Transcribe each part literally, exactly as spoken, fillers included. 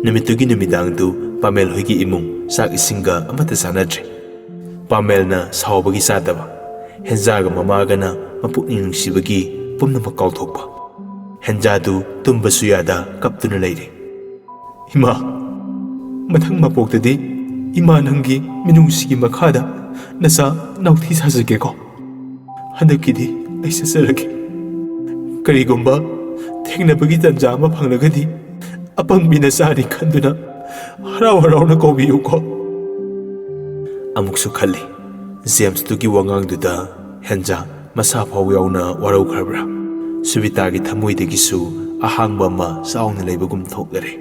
ꯅꯨꯃꯤꯠꯇꯨꯒꯤ ꯅꯨꯃꯤꯗꯥꯡꯗꯨ ꯄꯥꯃꯦꯜ ꯍꯣꯏꯒꯤ ꯏꯃꯨꯡ ꯆꯥꯛ ꯏꯁꯤꯡꯒ ꯑꯃꯠꯇ ꯆꯥꯅꯗ꯭ꯔꯦ꯫ ꯄꯥꯃꯦꯜꯅ ꯁꯥꯎꯕꯒꯤ ꯆꯥꯗꯕ, ꯍꯦꯟꯖꯥꯒ ꯃꯃꯥꯒꯅ ꯃꯄꯨꯛꯅꯤꯡ ꯅꯨꯡꯁꯤꯕꯒꯤ ꯄꯨꯝꯅꯃꯛ ꯀꯥꯎꯊꯣꯛꯄ꯫ ꯍꯦꯟꯖꯥꯗꯨ ꯇꯨꯝꯕꯁꯨ ꯌꯥꯗ ꯀꯞꯇꯨꯅ ꯂꯩꯔꯦ꯫ "ꯏꯃꯥ, ꯃꯊꯪ ꯃꯄꯣꯛꯇꯗꯤ ꯏꯃꯥ ꯅꯪꯒꯤ ꯃꯤꯅꯨꯡꯁꯤꯒꯤ ꯃꯈꯥꯗ ꯅꯆꯥ ꯅꯥꯎꯊꯤ ꯁꯥꯖꯒꯦꯀꯣ꯫ ꯍꯟꯗꯛꯀꯤꯗꯤ ꯑꯩ ꯆꯠꯆꯔꯒꯦ꯫ ꯀꯔꯤꯒꯨꯝꯕ ꯊꯦꯡꯅꯕꯒꯤ ꯇꯟꯖꯥ ꯑꯃ ꯐꯪꯂꯒꯗꯤ ꯑꯄꯪꯕꯤ ꯅꯆꯥꯅꯤ ꯈꯟꯗꯨꯅ ꯍꯔꯥꯎ ꯍꯔꯥꯎꯅ ꯀꯧꯕꯤꯌꯨꯀꯣ"꯫ ꯑꯃꯨꯛꯁꯨ ꯈꯜꯂꯤ, ꯖꯦꯝꯁꯇꯨꯒꯤ ꯋꯥꯉꯥꯡꯗꯨꯗ ꯍꯦꯟꯖꯥ ꯃꯁꯥ ꯐꯥꯎ ꯌꯥꯎꯅ ꯋꯥꯔꯧꯈ꯭ꯔꯕ꯭ꯔꯥ? ꯁꯨꯕꯤꯇꯥꯒꯤ ꯊꯃꯣꯏꯗꯒꯤꯁꯨ ꯑꯍꯥꯡꯕ ꯑꯃ ꯆꯥꯎꯅ ꯂꯩꯕꯒꯨꯝ ꯊꯣꯛꯂꯔꯦ꯫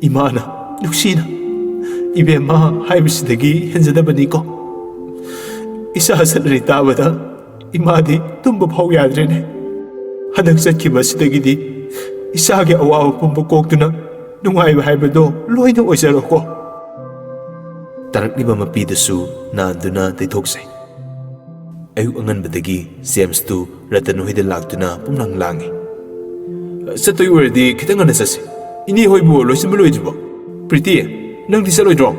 "ꯏꯃꯥꯅ ꯅꯨꯡꯁꯤꯅ ꯏꯕꯦꯝꯃ ꯍꯥꯏꯕꯁꯤꯗꯒꯤ ꯍꯦꯟꯖꯗꯕꯅꯤꯀꯣ꯫ ꯏꯆꯥ ꯆꯠꯂꯔꯤ ꯇꯥꯕꯗ ꯏꯃꯥꯗꯤ ꯇꯨꯝꯕ ꯐꯥꯎ ꯌꯥꯗ꯭ꯔꯦꯅꯦ꯫ ꯍꯟꯗꯛ ꯆꯠꯈꯤꯕ ꯑꯁꯤꯗꯒꯤꯗꯤ ꯏꯆꯥꯒꯤ ꯑꯋꯥꯕ ꯄꯨꯝꯕ ꯀꯣꯛꯇꯨꯅ ꯅꯨꯡꯉꯥꯏꯕ ꯍꯥꯏꯕꯗꯣ ꯂꯣꯏꯅ ꯑꯣꯏꯖꯔꯣꯀꯣ"꯫ ꯇꯥꯔꯛꯂꯤꯕ ꯃꯄꯤꯗꯨꯁꯨ ꯅꯥꯟꯗꯨꯅ ꯇꯩꯊꯣꯛꯆꯩ꯫ ꯑꯌꯨꯛ ꯑꯉꯟꯕꯗꯒꯤ ꯖꯦꯝꯁꯇꯨ ꯔꯇꯟ ꯍꯣꯏꯗ ꯂꯥꯛꯇꯨꯅ ꯄꯨꯝꯂꯥꯡ ꯂꯥꯡꯏ꯫ "ꯆꯠꯇꯣꯏ ꯑꯣꯏꯔꯗꯤ ꯈꯤꯇꯪ ꯉꯟꯅ ꯆꯠꯁꯤ꯫ ꯏꯅꯦ ꯍꯣꯏꯕꯨ ꯂꯣꯏꯁꯤꯟꯕ ꯂꯣꯏꯗ꯭ꯔꯤꯕꯣ? ꯄ꯭ꯔꯤꯇꯤ, ꯅꯪꯗꯤ ꯆꯠꯂꯣꯏꯗ꯭ꯔꯣ?"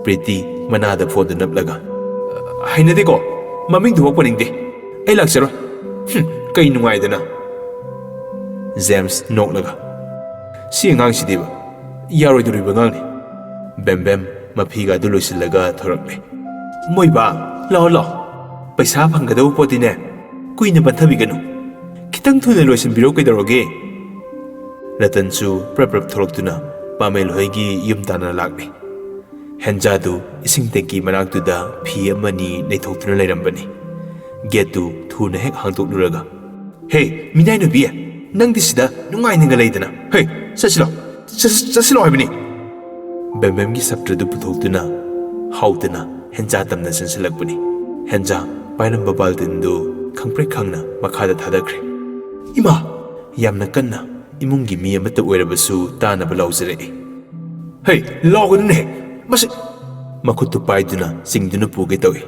ꯄ꯭ꯔꯤꯇꯤ ꯃꯅꯥꯗ ꯐꯣꯟꯗꯨ ꯅꯞꯂꯒ, "ꯍꯩꯅꯗꯦꯀꯣ, ꯃꯃꯤꯡꯗꯨꯐꯥꯎ ꯄꯟꯅꯤꯡꯗꯦ꯫ ꯑꯩ ꯂꯥꯛꯆꯔꯣꯏ꯫ ꯍꯨꯝ, ꯀꯩ ꯅꯨꯡꯉꯥꯏꯗꯅ"꯫ ꯖꯦꯝꯁ ꯅꯣꯛꯂꯒ, "ꯁꯤ ꯑꯉꯥꯡꯁꯤꯗꯤꯕ ꯌꯥꯔꯣꯏꯗꯧꯔꯤꯕ ꯑꯉꯥꯡꯅꯤ"꯫ ꯕꯦꯝꯕꯦꯝ ꯃꯐꯤꯒ ꯑꯗꯨ ꯂꯣꯏꯁꯤꯜꯂꯒ ꯊꯣꯔꯛꯂꯦ꯫ "ꯃꯣꯏꯕꯥ, ꯂꯥꯛꯑꯣ ꯂꯥꯛꯑꯣ꯫ ꯄꯩꯁꯥ ꯐꯪꯒꯗꯕ ꯄꯣꯠꯇꯤꯅꯦ ꯀꯨꯏꯅ ꯄꯟꯊꯕꯤꯒꯅꯨ꯫ ꯈꯤꯇꯪ ꯊꯨꯅ ꯂꯣꯏꯁꯤꯟꯕꯤꯔꯣ ꯀꯩꯗꯧꯔꯒꯦ?" ꯔꯇꯟꯁꯨ ꯄ꯭ꯔꯞ ꯄ꯭ꯔꯞ ꯊꯣꯔꯛꯇꯨꯅ ꯄꯥꯃꯦꯜ ꯍꯣꯏꯒꯤ ꯌꯨꯝ ꯇꯥꯟꯅ ꯂꯥꯛꯂꯦ꯫ ꯍꯦꯟꯖꯥꯗꯨ ꯏꯁꯤꯡ ꯇꯦꯡꯀꯤ ꯃꯅꯥꯛꯇꯨꯗ ꯐꯤ ꯑꯃꯅꯤ ꯅꯩꯊꯣꯛꯇꯨꯅ ꯂꯩꯔꯝꯕꯅꯤ꯫ ꯒꯦꯠꯇꯨ ꯊꯨꯅ ꯍꯦꯛ ꯍꯥꯡꯗꯣꯛꯂꯨꯔꯒ, "ꯍꯦ, ꯃꯤꯅꯥꯏ ꯅꯨꯄꯤ, ꯅꯪꯗꯤ ꯁꯤꯗ ꯅꯨꯡꯉꯥꯏꯅꯒ ꯂꯩꯗꯅ꯫ ꯍꯦ, ꯆꯠꯁꯤꯂꯣ, ꯆꯠ-, ꯆꯠꯁꯤꯂꯣ ꯍꯥꯏꯕꯅꯤ"꯫ ꯕꯦꯝꯕꯦꯝꯒꯤ ꯁꯞꯇ꯭ꯔꯗꯨ ꯄꯨꯊꯣꯛꯇꯨꯅ ꯍꯥꯎꯗꯅ ꯍꯦꯟꯖꯥ ꯇꯝꯅ ꯆꯦꯟꯁꯤꯜꯂꯛꯄꯅꯤ꯫ ꯍꯦꯟꯖꯥ ꯄꯥꯏꯔꯝꯕ ꯕꯥꯜꯇꯤꯟꯗꯨ ꯈꯪꯄ꯭ꯔꯦꯛ ꯈꯪꯅ ꯃꯈꯥꯗ ꯊꯥꯗꯈ꯭ꯔꯦ꯫ "ꯏꯃꯥ!" ꯌꯥꯝꯅ ꯀꯟꯅ ꯏꯃꯨꯡꯒꯤ ꯃꯤ ꯑꯃꯠꯇ ꯑꯣꯏꯔꯕꯁꯨ ꯇꯥꯅꯕ ꯂꯥꯎꯖꯔꯛꯏ꯫ "ꯍꯩ, ꯂꯥꯎꯒꯅꯨꯅꯦ! ꯃꯁꯤ!" ꯃꯈꯨꯠꯇꯨ ꯄꯥꯏꯗꯨꯅ ꯆꯤꯡꯗꯨꯅ ꯄꯨꯒꯦ ꯇꯧꯏ꯫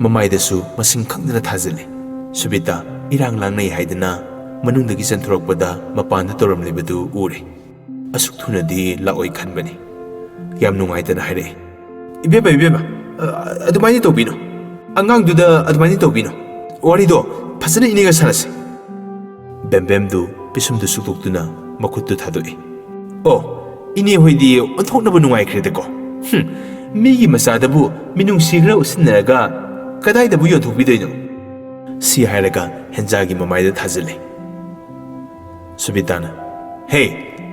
ꯃꯃꯥꯏꯗꯁꯨ ꯃꯁꯤꯡ ꯈꯪꯗꯅ ꯊꯥꯖꯤꯜꯂꯤ꯫ ꯁꯨꯕꯤꯇꯥ ꯏꯔꯥꯡ ꯂꯥꯡꯅꯩ ꯍꯥꯏꯗꯅ ꯃꯅꯨꯡꯗꯒꯤ ꯆꯦꯟꯊꯣꯔꯛꯄꯗ ꯃꯄꯥꯟꯗ ꯇꯧꯔꯝꯂꯤꯕꯗꯨ ꯎꯔꯦ꯫ ꯑꯁꯨꯛ ꯊꯨꯅꯗꯤ ꯂꯥꯛꯑꯣꯏ ꯈꯟꯕꯅꯤ꯫ ꯌꯥꯝ ꯅꯨꯡꯉꯥꯏꯇꯅ ꯍꯥꯏꯔꯛꯏ꯫ "ꯏꯕꯦꯝꯃ, ꯏꯕꯦꯝꯃ, ꯑ, ꯑꯗꯨꯃꯥꯏꯅ ꯇꯧꯕꯤꯅꯣ꯫ ꯑꯉꯥꯡꯗꯨꯗ ꯑꯗꯨꯃꯥꯏꯅ ꯇꯧꯕꯤꯅꯣ꯫ ꯋꯥꯔꯤꯗꯣ ꯐꯖꯅ ꯏꯅꯦꯒ ꯁꯥꯟꯅꯁꯤ꯫" ꯕꯦꯝꯕꯦꯝꯗꯨ ꯄꯤꯁꯨꯝꯗꯨ ꯁꯨꯛꯇꯣꯛꯇꯨꯅ ꯃꯈꯨꯠꯇꯨ ꯊꯥꯗꯣꯛꯏ꯫ "ꯑꯣ, ꯏꯅꯦ ꯍꯣꯏꯗꯤ ꯑꯣꯟꯊꯣꯛꯅꯕ ꯅꯨꯡꯉꯥꯏꯈ꯭ꯔꯦꯗꯀꯣ꯫ ꯍꯨꯝ, ꯃꯤꯒꯤ ꯃꯆꯥꯗꯕꯨ ꯃꯤꯅꯨꯡꯁꯤ ꯈꯔ ꯎꯠꯁꯤꯟꯅꯔꯒ ꯀꯗꯥꯏꯗꯕꯨ ꯌꯣꯟꯊꯣꯛꯄꯤꯗꯣꯏꯅꯣ?" ꯁꯤ ꯍꯥꯏꯔꯒ ꯍꯦꯟꯖꯥꯒꯤ ꯃꯃꯥꯏꯗ ꯊꯥꯖꯤꯜꯂꯤ꯫ ꯁꯨꯕꯤꯇꯥꯅ, "ꯍꯦ,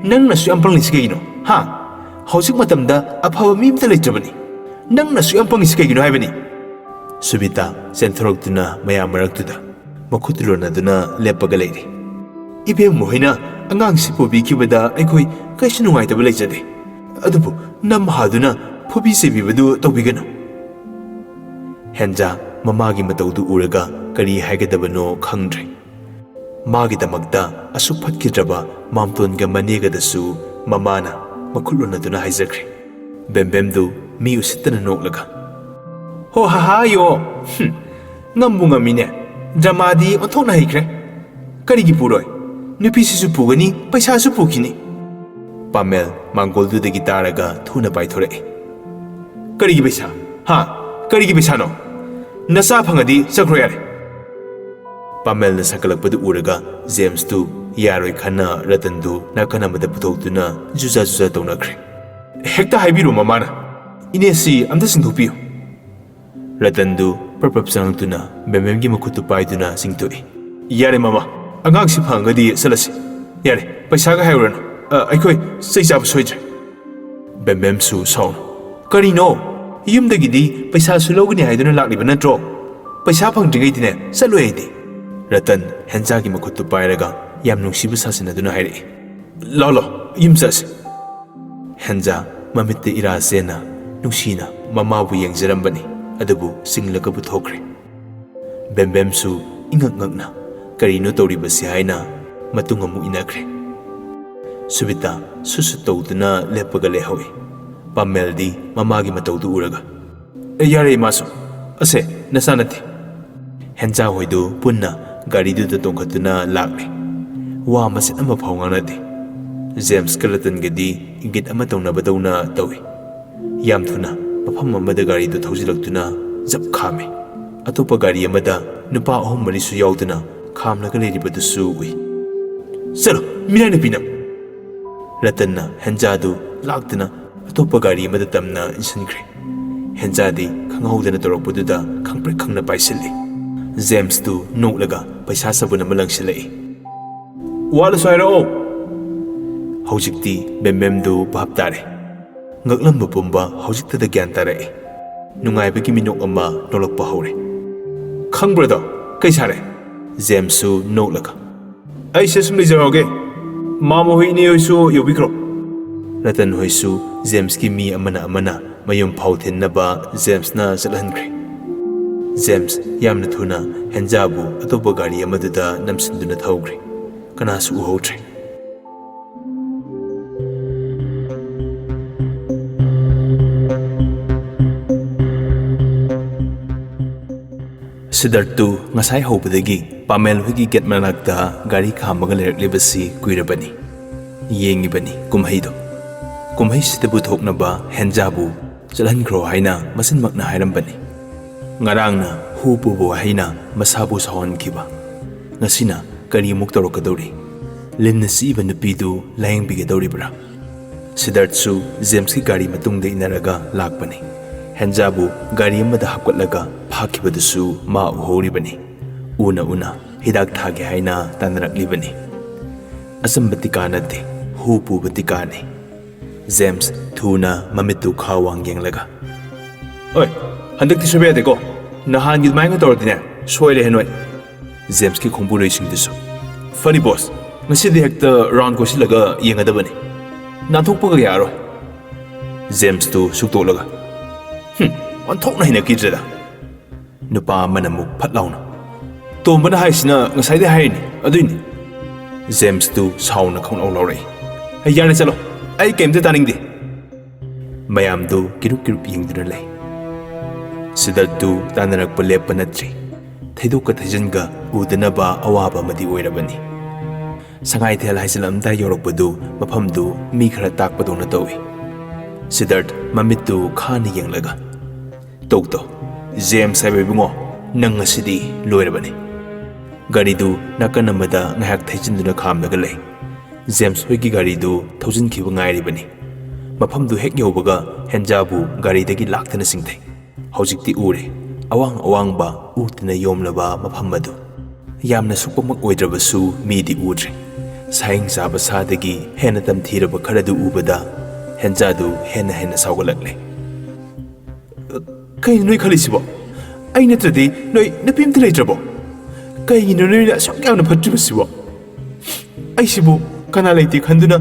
ꯅꯪꯅ ꯑꯁꯨꯛ ꯌꯥꯝ ꯄꯪꯂꯤꯁꯤ ꯀꯩꯒꯤꯅꯣ? ꯍꯥ? ꯍꯧꯖꯤꯛ ꯃꯇꯝꯗ ꯑꯐꯕ ꯃꯤ ꯑꯃꯇ ꯂꯩꯇ꯭ꯔꯕꯅꯤ꯫ ꯅꯪꯅ ꯑꯁꯨꯛ ꯌꯥꯝ ꯄꯪꯂꯤꯁꯤ ꯀꯩꯒꯤꯅꯣ ꯍꯥꯏꯕꯅꯤ?" ꯁꯨꯕꯤꯇꯥ ꯆꯦꯟꯊꯣꯔꯛꯇꯨꯅ ꯃꯌꯥꯝ ꯃꯔꯛꯇꯨꯗ ꯃꯈꯨꯠ ꯂꯣꯟꯅꯗꯨꯅ ꯂꯦꯞꯄꯒ ꯂꯩꯔꯤ꯫ "ꯏꯕꯦꯝꯃ ꯍꯣꯏꯅ ꯑꯉꯥꯡꯁꯤ ꯄꯨꯕꯤꯈꯤꯕꯗ ꯑꯩꯈꯣꯏ ꯀꯩꯁꯨ ꯅꯨꯡꯉꯥꯏꯇꯕ ꯂꯩꯖꯗꯦ꯫ ꯑꯗꯨꯕꯨ ꯅꯝꯍꯥꯗꯨꯅ ꯐꯨꯕꯤ ꯆꯩꯕꯤꯕꯗꯨ ꯇꯧꯕꯤꯒꯅꯨ꯫" ꯍꯦꯟꯖꯥ ꯃꯃꯥꯒꯤ ꯃꯇꯧꯗꯨ ꯎꯔꯒ ꯀꯔꯤ ꯍꯥꯏꯒꯗꯕꯅꯣ ꯈꯪꯗ꯭ꯔꯦ꯫ ꯃꯥꯒꯤꯗꯃꯛꯇ ꯑꯁꯨꯛ ꯐꯠꯈꯤꯗ꯭ꯔꯕ ꯃꯥꯝꯇꯣꯟꯒ ꯃꯅꯦꯒꯗꯁꯨ ꯃꯃꯥꯅ ꯃꯈꯨꯠ ꯂꯣꯟꯅꯗꯨꯅ ꯍꯥꯏꯖꯈ꯭ꯔꯦ꯫ ꯕꯦꯝꯕꯦꯝꯗꯨ ꯃꯤ ꯎꯁꯤꯠꯇꯅ ꯅꯣꯛꯂꯒ, "ꯍꯣ ꯍꯥ ꯍꯥ ꯌꯣ, ꯍꯨꯝ, ꯉꯝꯕꯨ ꯉꯝꯃꯤꯅꯦ꯫ ꯗ꯭ꯔꯃꯥꯗꯤ ꯑꯣꯟꯊꯣꯛꯅ ꯍꯩꯈ꯭ꯔꯦ꯫ ꯀꯔꯤꯒꯤ ꯄꯨꯔꯣꯏ? ꯅꯨꯄꯤꯁꯤꯁꯨ ꯄꯨꯒꯅꯤ, ꯄꯩꯁꯥꯁꯨ ꯄꯨꯈꯤꯅꯤ꯫" ꯄꯥꯃꯦꯜ ꯃꯥꯡꯒꯣꯜꯗꯨꯗꯒꯤ ꯇꯥꯔꯒ ꯊꯨꯅ ꯄꯥꯏꯊꯣꯔꯛꯏ꯫ "ꯀꯔꯤꯒꯤ ꯄꯩꯁꯥ? ꯍꯥ? ꯀꯔꯤꯒꯤ ꯄꯩꯁꯥꯅꯣ? ꯅꯆꯥ ꯐꯪꯉꯗꯤ ꯆꯠꯈ꯭ꯔꯣ ꯌꯥꯔꯦ꯫" ꯄꯥꯃꯦꯜꯅ ꯁꯥꯒꯠꯂꯛꯄꯗꯨ ꯎꯔꯒ ꯖꯦꯝꯁꯇꯨ ꯌꯥꯔꯣꯏ ꯈꯟꯅ ꯔꯇꯟꯗꯨ ꯅꯥꯀꯟ ꯑꯃꯗ ꯄꯨꯊꯣꯛꯇꯨꯅ ꯖꯨꯖꯥ ꯖꯨꯖꯥ ꯇꯧꯅꯈ꯭ꯔꯦ꯫ "ꯍꯦꯛꯇ ꯍꯥꯏꯕꯤꯔꯣ ꯃꯃꯥꯅ꯫ ꯏꯅꯦꯁꯤ ꯑꯝꯇ ꯆꯤꯡꯊꯣꯛꯄꯤꯌꯨ꯫" ꯔꯇꯟꯗꯨ ꯄ꯭ꯔꯞ ꯄ꯭ꯔꯞ ꯆꯪꯂꯛꯇꯨꯅ ꯕꯦꯝꯕꯦꯝꯒꯤ ꯃꯈꯨꯠꯇꯨ ꯄꯥꯏꯗꯨꯅ ꯆꯤꯡꯊꯣꯛꯏ꯫ "ꯌꯥꯔꯦ ꯃꯃꯥ, ꯑꯉꯥꯡꯁꯤ ꯐꯪꯉꯒꯗꯤ ꯆꯠꯂꯁꯤ꯫ ꯌꯥꯔꯦ, ꯄꯩꯁꯥꯒ ꯍꯥꯏꯔꯨꯔꯅꯨ꯫ ꯑ, ꯑꯩꯈꯣꯏ ꯆꯩ ꯆꯥꯕ ꯁꯣꯏꯗ꯭ꯔꯦ꯫" ꯕꯦꯝꯕꯦꯝꯁꯨ ꯁꯥꯎꯅ, "ꯀꯔꯤꯅꯣ? ꯌꯨꯝꯗꯒꯤꯗꯤ ꯄꯩꯁꯥꯁꯨ ꯂꯧꯒꯅꯤ ꯍꯥꯏꯗꯨꯅ ꯂꯥꯛꯂꯤꯕ ꯅꯠꯇ꯭ꯔꯣ? ꯄꯩꯁꯥ ꯐꯪꯗ꯭ꯔꯤꯉꯩꯗꯤꯅꯦ ꯆꯠꯂꯣꯏ ꯑꯩꯗꯤ꯫" ꯔꯇꯟ ꯍꯦꯟꯖꯥꯒꯤ ꯃꯈꯨꯠꯇꯨ ꯄꯥꯏꯔꯒ ꯌꯥꯝ ꯅꯨꯡꯁꯤꯕ ꯁꯥꯁꯤꯟꯅꯗꯨꯅ ꯍꯥꯏꯔꯛꯏ꯫ "ꯂꯥꯎ ꯂꯥꯎ, ꯌꯨꯝ ꯆꯠꯁꯤ꯫" ꯍꯦꯟꯖꯥ ꯃꯃꯤꯠꯇ ꯏꯔꯥ ꯆꯦꯟꯅ ꯅꯨꯡꯁꯤꯅ ꯃꯃꯥꯕꯨ ꯌꯦꯡꯖꯔꯝꯕꯅꯤ, ꯑꯗꯨꯕꯨ ꯆꯤꯡꯂꯒ ꯄꯨꯊꯣꯛꯈ꯭ꯔꯦ꯫ ꯕꯦꯝꯕꯦꯝꯁꯨ ꯏꯉꯛ ꯉꯛꯅ ꯀꯔꯤꯅꯣ ꯇꯧꯔꯤꯕꯁꯤ ꯍꯥꯏꯅ ꯃꯇꯨꯡ ꯑꯃꯨꯛ ꯏꯟꯅꯈ꯭ꯔꯦ꯫ ꯁꯨꯕꯤꯇꯥ ꯁꯨꯠ ꯁꯨꯠ ꯇꯧꯗꯨꯅ ꯂꯦꯞꯄꯒ ꯂꯩꯍꯧꯏ꯫ ꯄꯥꯃꯦꯜꯗꯤ ꯃꯃꯥꯒꯤ ꯃꯇꯧꯗꯨ ꯎꯔꯒ, "ꯑꯦ, ꯌꯥꯔꯦ ꯏꯃꯥꯁꯨ, ꯑꯁꯦ ꯅꯆꯥ ꯅꯠꯇꯦ꯫" ꯍꯦꯟꯖꯥ ꯍꯣꯏꯗꯨ ꯄꯨꯟꯅ ꯒꯥꯔꯤꯗꯨꯗ ꯇꯣꯡꯈꯠꯇꯨꯅ ꯂꯥꯛꯂꯦ꯫ ꯋꯥ ꯃꯆꯦꯠ ꯑꯃ ꯐꯥꯎ ꯉꯥꯡꯅꯗꯦ꯫ ꯖꯦꯝꯁꯀ ꯔꯇꯟꯒꯗꯤ ꯏꯪꯒꯤꯠ ꯑꯃ ꯇꯧꯅꯕꯗꯧꯅ ꯇꯧꯏ꯫ ꯌꯥꯝ ꯊꯨꯅ ꯃꯐꯝ ꯑꯃꯗ ꯒꯥꯔꯤꯗꯨ ꯊꯧꯖꯤꯜꯂꯛꯇꯨꯅ ꯖꯞ ꯈꯥꯝꯃꯤ꯫ ꯑꯇꯣꯞꯄ ꯒꯥꯔꯤ ꯑꯃꯗ ꯅꯨꯄꯥ ꯑꯍꯨꯝ ꯃꯔꯤꯁꯨ ꯌꯥꯎꯗꯨꯅ ꯈꯥꯝꯂꯒ ꯂꯩꯔꯤꯕꯗꯨꯁꯨ ꯎꯏ꯫ "ꯆꯠꯂꯣ, ꯃꯤꯔꯥꯏ ꯅꯨꯄꯤ ꯅꯪ!" ꯔꯇꯟꯅ ꯍꯦꯟꯖꯥꯗꯨ ꯂꯥꯛꯇꯨꯅ ꯑꯇꯣꯞꯄ ꯒꯥꯔꯤ ꯑꯃꯗ ꯇꯝꯅ ꯏꯟꯁꯤꯟꯈ꯭ꯔꯦ꯫ ꯍꯦꯟꯖꯥꯗꯤ ꯈꯪꯍꯧꯗꯅ ꯇꯧꯔꯛꯄꯗꯨꯗ ꯈꯪꯄ꯭ꯔꯦꯛ ꯈꯪꯅ ꯄꯥꯏꯁꯤꯜꯂꯤ꯫ ꯖꯦꯝꯁꯇꯨ ꯅꯣꯛꯂꯒ ꯄꯩꯁꯥ ꯁꯥꯕꯨꯟ ꯑꯃ ꯂꯪꯁꯤꯜꯂꯛꯏ꯫ "ꯋꯥꯠꯂꯁꯨ ꯍꯥꯏꯔꯛꯑꯣ!" ꯍꯧꯖꯤꯛꯇꯤ ꯕꯦꯝꯕꯦꯝꯗꯨ ꯚꯥꯞ ꯇꯥꯔꯦ꯫ ꯉꯛꯂꯝꯕ ꯄꯨꯝꯕ ꯍꯧꯖꯤꯛꯇꯗ ꯒ꯭ꯌꯥꯟ ꯇꯥꯔꯛꯏ꯫ ꯅꯨꯡꯉꯥꯏꯕꯒꯤ ꯃꯤꯅꯣꯛ ꯑꯃ ꯅꯣꯛꯂꯛꯄ ꯍꯧꯔꯦ꯫ "ꯈꯪꯕ꯭ꯔꯗꯣ? ꯀꯩ ꯁꯥꯔꯦ?" ꯖꯦꯝꯁꯁꯨ ꯅꯣꯛꯂꯒ, "ꯑꯩꯁꯦ ꯁꯨꯝ ꯂꯩꯖꯍꯧꯔꯒꯦ꯫ ꯃꯥꯃ ꯍꯣꯏ, ꯏꯅꯦ ꯍꯣꯏꯁꯨ ꯌꯧꯕꯤꯈ꯭ꯔꯣ꯫" ꯔꯇꯟ ꯍꯣꯏꯁꯨ ꯖꯦꯝꯁꯀꯤ ꯃꯤ ꯑꯃꯅ ꯑꯃꯅ ꯃꯌꯨꯝ ꯐꯥꯎ ꯊꯤꯟꯅꯕ ꯖꯦꯝꯁꯅ ꯆꯠꯍꯟꯈ꯭ꯔꯦ꯫ ꯖꯦꯝꯁ ꯌꯥꯝꯅ ꯊꯨꯅ ꯍꯦꯟꯖꯥꯕꯨ ꯑꯇꯣꯞꯄ ꯒꯥꯔꯤ ꯑꯃꯗꯨꯗ ꯅꯝꯁꯤꯟꯗꯨꯅ ꯊꯧꯈ꯭ꯔꯦ꯫ ꯀꯅꯥꯁꯨ ꯎꯍꯧꯗ꯭ꯔꯦ꯫ ꯁꯤꯗꯔꯠꯇꯨ ꯉꯁꯥꯏ ꯍꯧꯕꯗꯒꯤ ꯄꯥꯃꯦꯜ ꯍꯣꯏꯒꯤ ꯒꯦꯠ ꯃꯅꯥꯛꯇ ꯒꯥꯔꯤ ꯈꯥꯝꯃꯒ ꯂꯩꯔꯛꯂꯤꯕꯁꯤ ꯀꯨꯏꯔꯕꯅꯤ꯫ ꯌꯦꯡꯉꯤꯕꯅꯤ ꯀꯨꯝꯍꯩꯗꯣ꯫ ꯀꯨꯝꯍꯩꯁꯤꯗꯕꯨ ꯊꯣꯛꯅꯕ ꯍꯦꯟꯖꯥꯕꯨ ꯆꯠꯍꯟꯈ꯭ꯔꯣ ꯍꯥꯏꯅ ꯃꯆꯤꯟꯃꯛꯅ ꯍꯥꯏꯔꯝꯕꯅꯤ꯫ ꯉꯔꯥꯡꯅ ꯍꯨ ꯄꯨꯕ ꯋꯥꯍꯩꯅ ꯃꯁꯥꯕꯨ ꯁꯥꯎꯍꯟꯈꯤꯕ꯫ ꯉꯁꯤꯅ ꯀꯔꯤꯃꯨꯛ ꯇꯧꯔꯛꯀꯗꯧꯔꯤ? ꯂꯤꯟꯅ ꯆꯤꯛꯏꯕ ꯅꯨꯄꯤꯗꯨ ꯂꯥꯌꯦꯡꯕꯤꯒꯗꯧꯔꯤꯕ꯭ꯔꯥ? ꯁꯤꯗꯥꯔꯠꯁꯨ ꯖꯦꯝꯁꯀꯤ ꯒꯥꯔꯤ ꯃꯇꯨꯡꯗ ꯏꯟꯅꯔꯒ ꯂꯥꯛꯄꯅꯤ꯫ ꯍꯦꯟꯖꯥꯕꯨ ꯒꯥꯔꯤ ꯑꯃꯗ ꯍꯥꯞꯀꯠꯂꯒ ꯐꯥꯈꯤꯕꯗꯨꯁꯨ ꯃꯥ ꯎꯍꯧꯔꯤꯕꯅꯤ꯫ ꯎꯅ ꯎꯅ ꯍꯤꯗꯥꯛ ꯊꯥꯒꯦ ꯍꯥꯏꯅ ꯇꯥꯟꯅꯔꯛꯂꯤꯕꯅꯤ꯫ ꯑꯆꯝꯕ ꯇꯤꯀꯥ ꯅꯠꯇꯦ, ꯍꯨ ꯄꯨꯕ ꯇꯤꯀꯥꯅꯤ꯫ ꯖꯦꯝꯁ ꯊꯨꯅ ꯃꯃꯤꯠꯇꯨ ꯈꯥ ꯋꯥꯡ ꯌꯦꯡꯂꯒ, "ꯑꯣꯏ, ꯍꯟꯗꯛꯇꯤ ꯁꯣꯏꯕ ꯌꯥꯗꯦꯀꯣ꯫ ꯅꯍꯥꯟꯒꯤ ꯑꯗꯨꯃꯥꯏꯅ ꯇꯧꯔꯗꯤꯅꯦ, ꯁꯣꯏꯔꯦꯍꯦ ꯅꯣꯏ꯫" ꯖꯦꯝꯁꯀꯤ ꯈꯣꯡꯕꯨꯂꯣꯏꯁꯤꯡꯗꯨꯁꯨ, "ꯐꯅꯤ ꯕꯣꯁ, ꯉꯁꯤꯗꯤ ꯍꯦꯛꯇ ꯔꯥꯎꯟ ꯀꯣꯏꯁꯤꯜꯂꯒ ꯌꯦꯡꯒꯗꯕꯅꯤ꯫ ꯅꯥꯟꯊꯣꯛꯄꯒ ꯌꯥꯔꯣꯏ꯫" ꯖꯦꯝꯁꯇꯨ ꯁꯨꯛꯇꯣꯛꯂꯒ, "ꯍꯨꯝ, ꯑꯣꯟꯊꯣꯛꯅ ꯍꯩꯅꯈꯤꯗ꯭ꯔꯦꯗ꯫" ꯅꯨꯄꯥ ꯑꯃꯅ ꯑꯃꯨꯛ ꯐꯠ ꯂꯥꯎꯅ, "ꯇꯣꯝꯕꯅ ꯍꯥꯏꯁꯤꯅ ꯉꯁꯥꯏꯗꯩ ꯍꯥꯏꯔꯤꯅꯤ, ꯑꯗꯨꯏꯅꯤ꯫" ꯖꯦꯝꯁꯇꯨ ꯁꯥꯎꯅ ꯈꯣꯡꯂꯥꯎ ꯂꯥꯎꯔꯛꯏ, "ꯍꯩ, ꯌꯥꯔꯦ, ꯆꯠꯂꯣ, ꯑꯩ ꯀꯩꯝꯇ ꯇꯥꯅꯤꯡꯗꯦ꯫" ꯃꯌꯥꯝꯗꯨ ꯀꯤꯔꯨꯞ ꯀꯤꯔꯨꯞ ꯌꯦꯡꯗꯨꯅ ꯂꯩ꯫ ꯁꯤꯗꯠꯇꯨ ꯇꯥꯟꯅꯔꯛꯄ ꯂꯦꯞꯄ ꯅꯠꯇ꯭ꯔꯤ꯫ ꯊꯩꯗꯣꯛꯀ ꯊꯩꯖꯤꯟꯒ ꯎꯗꯅꯕ ꯑꯋꯥꯕ ꯑꯃꯗꯤ ꯑꯣꯏꯔꯕꯅꯤ꯫ ꯁꯉꯥꯏꯊꯦꯜ ꯍꯥꯏꯖꯤꯜꯂꯝꯗꯥꯏ ꯌꯧꯔꯛꯄꯗꯨ ꯃꯐꯝꯗꯨ ꯃꯤ ꯈꯔ ꯇꯥꯛꯄꯗꯧꯅ ꯇꯧꯏ꯫ ꯁꯤꯗꯥꯔꯠ ꯃꯃꯤꯠꯇꯨ ꯈꯥꯅ ꯌꯦꯡꯂꯒ, "ꯇꯧ ꯇꯧ, ꯖꯦꯝꯁ ꯍꯥꯏꯕ ꯏꯕꯨꯡꯉꯣ, ꯅꯪ ꯉꯁꯤꯗꯤ ꯂꯣꯏꯔꯕꯅꯤ꯫" ꯒꯥꯔꯤꯗꯨ ꯅꯥꯀꯟ ꯑꯃꯗ ꯉꯥꯏꯍꯥꯛ ꯊꯩꯖꯤꯟꯗꯨꯅ ꯈꯥꯝꯂꯒ ꯂꯩ꯫ ꯖꯦꯝꯁ ꯍꯣꯏꯒꯤ ꯒꯥꯔꯤꯗꯨ ꯊꯧꯖꯤꯟꯈꯤꯕ ꯉꯥꯏꯔꯤꯕꯅꯤ꯫ ꯃꯐꯝꯗꯨ ꯍꯦꯛ ꯌꯧꯕꯒ ꯍꯦꯟꯖꯥꯕꯨ ꯒꯥꯔꯤꯗꯒꯤ ꯂꯥꯛꯇꯅ ꯆꯤꯡꯊꯩ꯫ ꯍꯧꯖꯤꯛꯇꯤ ꯎꯔꯦ, ꯑꯋꯥꯡ ꯑꯋꯥꯡꯕ ꯎ ꯇꯤꯟꯅ ꯌꯣꯝꯂꯕ ꯃꯐꯝ ꯑꯗꯨ꯫ ꯌꯥꯝꯅ ꯁꯨꯛꯄꯃꯛ ꯑꯣꯏꯗ꯭ꯔꯕꯁꯨ ꯃꯤꯗꯤ ꯎꯗ꯭ꯔꯦ꯫ ꯁꯥꯍꯤꯡ ꯆꯥꯕ ꯁꯥꯗꯒꯤ ꯍꯦꯟꯅ ꯇꯝꯊꯤꯔꯕ ꯈꯔꯗꯨ ꯎꯕꯗ ꯍꯦꯟꯖꯥꯗꯨ ꯍꯦꯟꯅ ꯍꯦꯟꯅ ꯁꯥꯎꯒꯠꯂꯛꯂꯦ꯫ "ꯀꯩꯅꯣ ꯅꯣꯏ ꯈꯜꯂꯤꯁꯤꯕꯣ? ꯑꯩ ꯅꯠꯇ꯭ꯔꯗꯤ ꯅꯣꯏ ꯅꯨꯄꯤ ꯑꯝꯇ ꯂꯩꯇ꯭ꯔꯕꯣ? ꯀꯩꯒꯤꯅꯣ ꯅꯣꯏꯅ ꯑꯁꯨꯛ ꯌꯥꯝꯅ ꯐꯠꯇ꯭ꯔꯤꯕꯁꯤꯕꯣ? ꯑꯩꯁꯤꯕꯨ ꯀꯅꯥ ꯂꯩꯇꯦ ꯈꯟꯗꯨꯅ